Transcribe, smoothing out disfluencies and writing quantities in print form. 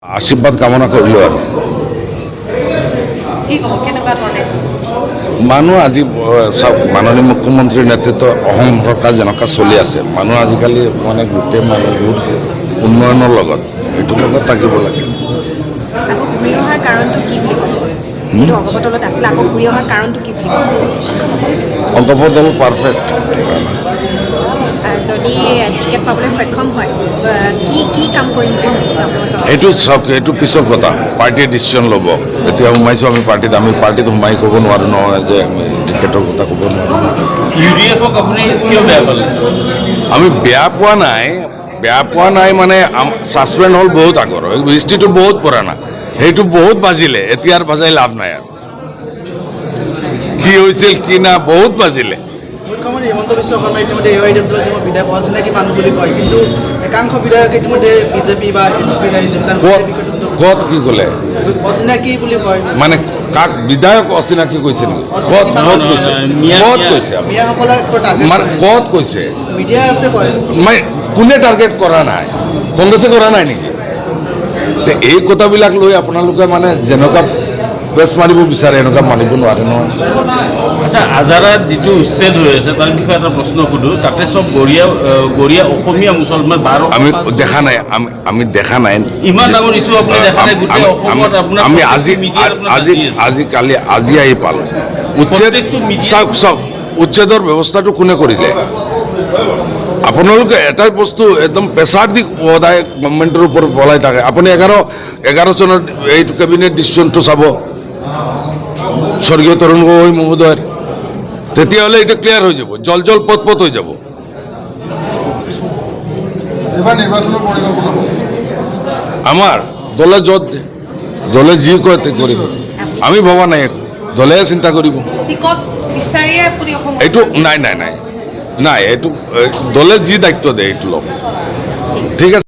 আশীৰ্বাদ কামনা কৰিলোঁ আৰু। কি ক'ব, কেনেকুৱা ধৰণে? মানুহ আজি চাওক, মাননীয় মুখ্যমন্ত্ৰীৰ নেতৃত্বত অসম চৰকাৰ যেনেকুৱা চলি আছে, মানুহ আজিকালি মানে গোটেই মানুহবোৰ উন্নয়নৰ লগত, এইটোৰ লগত থাকিব লাগে। আকৌ ঘূৰি অহাৰ কাৰণটো কি বুলি ক'ব? যিটো অগপ দলত আছিলে, আকৌ ঘূৰি অহাৰ কাৰণটো কি বুলি ক'ব? অগপ দল পাৰফেক্ট। যদি টিকেট পাবলৈ সক্ষম হয়, কি কি কাম কৰিম বুলি ভাবিছে আপোনাৰ জনসাধাৰণে? সেইটো চাওক, এইটো পিছৰ কথা, পাৰ্টীয়ে ডিচিশ্যন ল'ব। এতিয়া সোমাইছোঁ আমি পাৰ্টীত, আমি পাৰ্টীত সোমাই ক'ব নোৱাৰোঁ নহয় যে আমি টিকেটৰ কথা ক'ব নোৱাৰোঁ। ইউ ডি এফক আপুনি কিয় বেয়া পালে? আমি বেয়া পোৱা নাই, বেয়া পোৱা নাই। মানে ছাছপেণ্ড হ'ল বহুত আগৰ, হিষ্ট্ৰীটো বহুত পুৰণা, সেইটো বহুত বাজিলে, এতিয়া আৰু বাজাই লাভ নাই। আৰু কি হৈছিল কি না, বহুত বাজিলে। মুখ্যমন্ত্ৰী হিমন্ত বিশ্ব শৰ্মাই ইতিমধ্যে এ I D দলৰ যিবোৰ বিধায়ক, অচিনাকি মানুহ বুলি কয়, কিন্তু একাংশ বিধায়ক ইতিমধ্যে বিজেপি বা এ জি পিৰ যোগদান ক'ত? কৰিছে। ক'ত কি ক'লে? অচিনাকি বুলি কয়। মানে কাক, বিধায়ক অচিনাকি কৈছে নেকি? ক'ত, ক'ত কৈছে? ক'ত কৈছে আপুনি? মিয়াসকলে টাৰ্গেট। মানে ক'ত কৈছে? মিডিয়াতে কয়। মানে কোনে টাৰ্গেট কৰা নাই? কংগ্ৰেছে কৰা নাই নেকি? তে এই কথাবিলাক লৈ আপোনালোকে মানে যেনেকুৱা প্ৰেছ মাৰিব বিচাৰে, এনেকুৱা মানিব নোৱাৰে নহয়। আচ্ছা, আজাৰাত যিটো উচ্ছেদ হৈ আছে, তাৰ বিষয়ে এটা প্ৰশ্ন সোধোঁ। তাতে চব গৰীয়া অসমীয়া মুছলমান 12 আমি দেখা নাই, আমি দেখা নাই। ইমান ডাঙৰ ইছ্যু আপুনি দেখা নাই? গোটেই অসমত আপোনাৰ আমি আজি মিডিয়াত আপোনাৰ আজি বাজি আছে। আজি কালি আজি আহি পালোঁ উচ্ছেদ। প্ৰত্যেকটো মিডিয়াত- চাওক চাওক, উচ্ছেদৰ ব্যৱস্থাটো কোনে কৰিলে? আপোনালোকে এটাই বস্তু একদম প্ৰেছাৰ দি সদায় গভৰ্ণমেণ্টৰ ওপৰত পলাই থাকে। আপুনি 11 11 চনত এইটো কেবিনেট ডিচিশ্যনটো চাব, স্বৰ্গীয় তৰুণ গগৈ মহোদয়ৰ, তেতিয়াহ'লে এইটো ক্লিয়াৰ হৈ যাব, জল জল পট পট হৈ যাব। এইবাৰ নিৰ্বাচনৰ পৰিকল্পনা? আমাৰ দলে য'ত দলে যি কয় তে কৰিম। আমি ভবা নাই একো, দলেহে চিন্তা কৰিব। টিকট বিচাৰিয়ে আপুনি অসমত? এইটো নাই নাই নাই নাই, এইটো দলে যি দায়িত্ব দিয়ে এইটো ল'ম, ঠিক আছে।